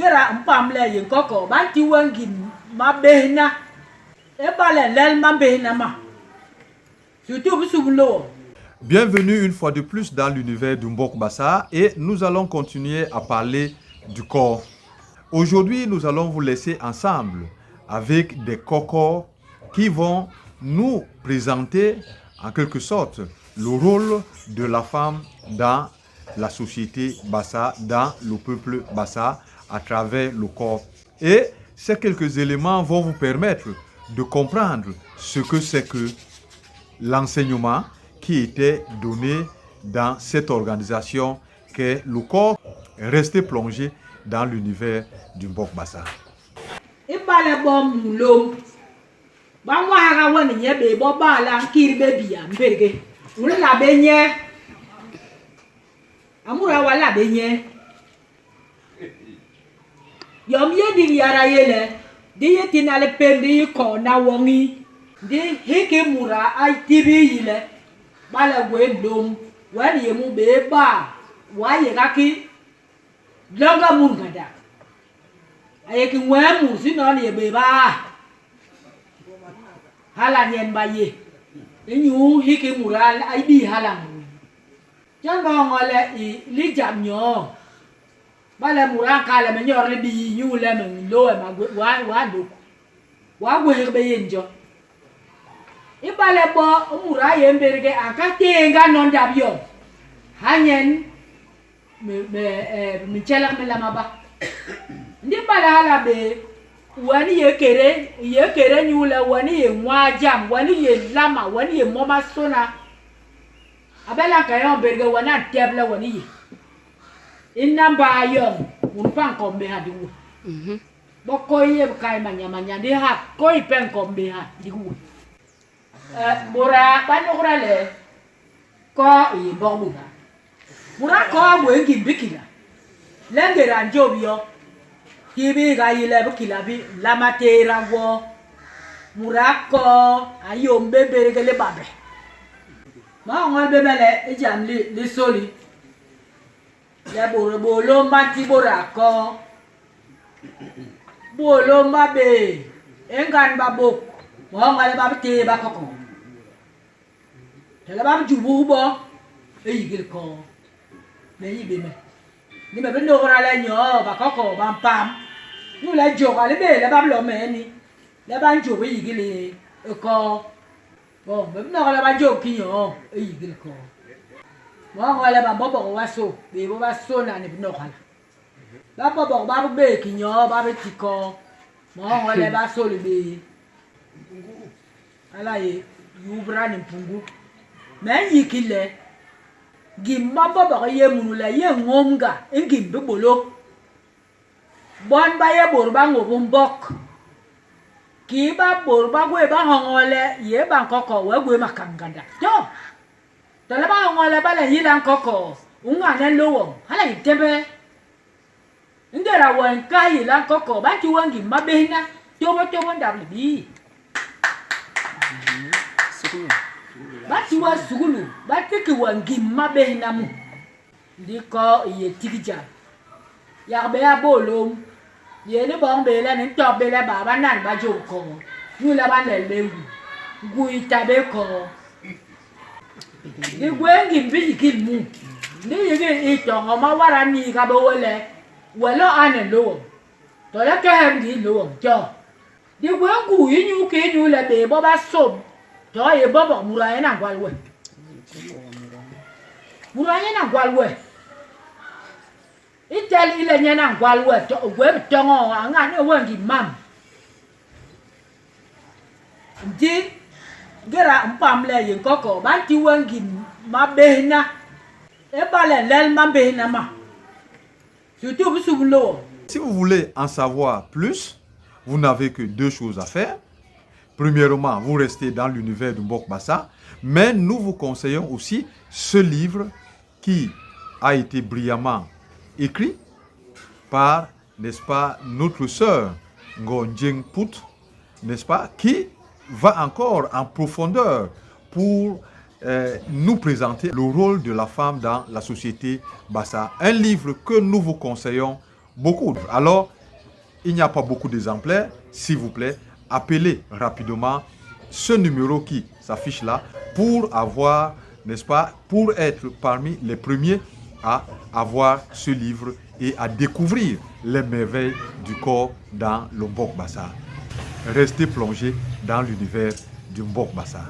Ngéda mpam le i nkokon, ba nti we ngim mabéhna. Ibale nlel mabéhna ma, surtout bisu bi nlô woñ. Bienvenue une fois de plus dans l'univers du Mbok Bassa et nous allons continuer à parler du corps. Aujourd'hui, nous allons vous laisser ensemble avec des cocos qui vont nous présenter en quelque sorte le rôle de la femme dans la société Bassa, dans le peuple Bassa, à travers le corps. Et ces quelques éléments vont vous permettre de comprendre ce que c'est que l'enseignement qui était donné dans cette organisation qu'est le corps, resté plongé dans l'univers du Mbok Bassa. Ibale bo munlôm ba ñwahaga we ni nye béé bo baa le a nkit bé biya mbédgé, u nla bé nye. A muda w'a la bé nye. Yom yé ndik yada yé le, di yi tina lipém, di yi kôhna woñi. Ndi hiki muda a tibil yi le, bale gwé nlôm, wen yé mu béé baa, w'a yéga ki loñge mut ngandak. A yé ki nwee mut, sinon ni yé béé baa. Hala nyen ba yé. Inyu hiki muda a bii hala ngui. Jon me hoñol le i lijam nyoo, ba le mut a nkal le me nyot libii inyule me nloo we ma w'a lôk, w'a gwéhék bé yén jo. Ibale bo mut a yé mbédgé a nka tééñga no ndap yoñ, ha nyen mintjelek mi nlama ba. Ndi ibale hala bé, wen i yé kédé, i yé kédé inyule wen i yé nwaa jam, wen i yé lama, wen i yé momasôna. A bé la ka yoñ mbédgé wen a ntep le wen i yé i namba yoñ munu pa nkom bé ha ndik we. Bo kôi yé bikai manya manya ndi ha kôi ipe nkom bé ha ndik we. Bôda ba nôgda le koo i yé mbok bôda. Muda koo a gwé ngim bikila le ngéda a njôp yo, kii bi ga yi le bikila bi nlama tééda gwo. Muda koo a nyôm bé mbédgé libambe. Me hoñol bé me le i jam li li sôli le bôt bôlôm ba nti bôda koo. Bôlôm ba bé i ngand ba bôk, me hoñol le ba bi téé bakokon. Tole ba bi jubus bo i yigil koo. Me nyi bé me. Ndi me bi nôgda le nyoo bakokon ba mpam inyule jôga li bé le ba bi lo meeni le ba njôp i yigil i koo. Bon, me bi nok le ba njôp ki nyoo i yigil koo. Me hoñol le bambombok bobasô, bé bobasôna ni bi nok hala. Bambombok ba bi bé ki nyoo, ba bi ti koo. Me hoñol le ba sôli bé. Hala yé yubra ni mpungu. Me nyi ki le, ngim bambombok i yé munu le i yé ñômga i ngim bibôlô. Bon ba yé bôt ba ñôbôs mbok. Kii ba bôt ba gwé ba nhoñol le yé ba nkokon wee gwé makañ ngandak. To! Tole ba nhoñol le bale yila nkokon u ñane nlô woñ, hala i ntémbe. I ngéda we nkah yila nkokon, ba nti we ngim mabéhna tôbôtôbô ndap libii. Ba nti we suklu, ba ti ki we ngim mabéhna mu. Ndi koo i yé tik jam. Yak bé a bôlôm, yé ni boñ bé le ni ntop bé le baa banan ba jôp koo, inyule ba nlel bé ngui. Ngui i ta bé koo. Di gwé ngim biyigil mu. Ndi yigil i toñgo ma wada a niiga bé we le, we lo ane nlô woñ, tole kehep ngii nlô woñ. To. Di gwé ngui inyuki? Inyule bé bobasô to a yé bôbôk, muda nyen a ngwal we. Muda nyen a ngwal we. I tel i le nyen a ngwal we, to u gwé bitoñgo, a ñane we ngim mam. Ndi ngéda u mpam le i nkokon, ba nti we ngim mabéhna. Ibale nlel mabéhna ma, surtout bisu bi nlô woñ. Si vous voulez en savoir plus, vous n'avez que deux choses à faire. Premièrement, vous restez dans l'univers du Mbok Bassa, mais nous vous conseillons aussi ce livre qui a été brillamment écrit par, n'est-ce pas, notre sœur Ngonjeng Pout, n'est-ce pas, qui va encore en profondeur pour nous présenter le rôle de la femme dans la société Bassa. Un livre que nous vous conseillons beaucoup. Alors, il n'y a pas beaucoup d'exemplaires. S'il vous plaît, appelez rapidement ce numéro qui s'affiche là pour avoir, n'est-ce pas, pour être parmi les premiers à avoir ce livre et à découvrir les merveilles du corps dans le Mbok Bassa. Restez plongés dans l'univers du Mbok Bassa.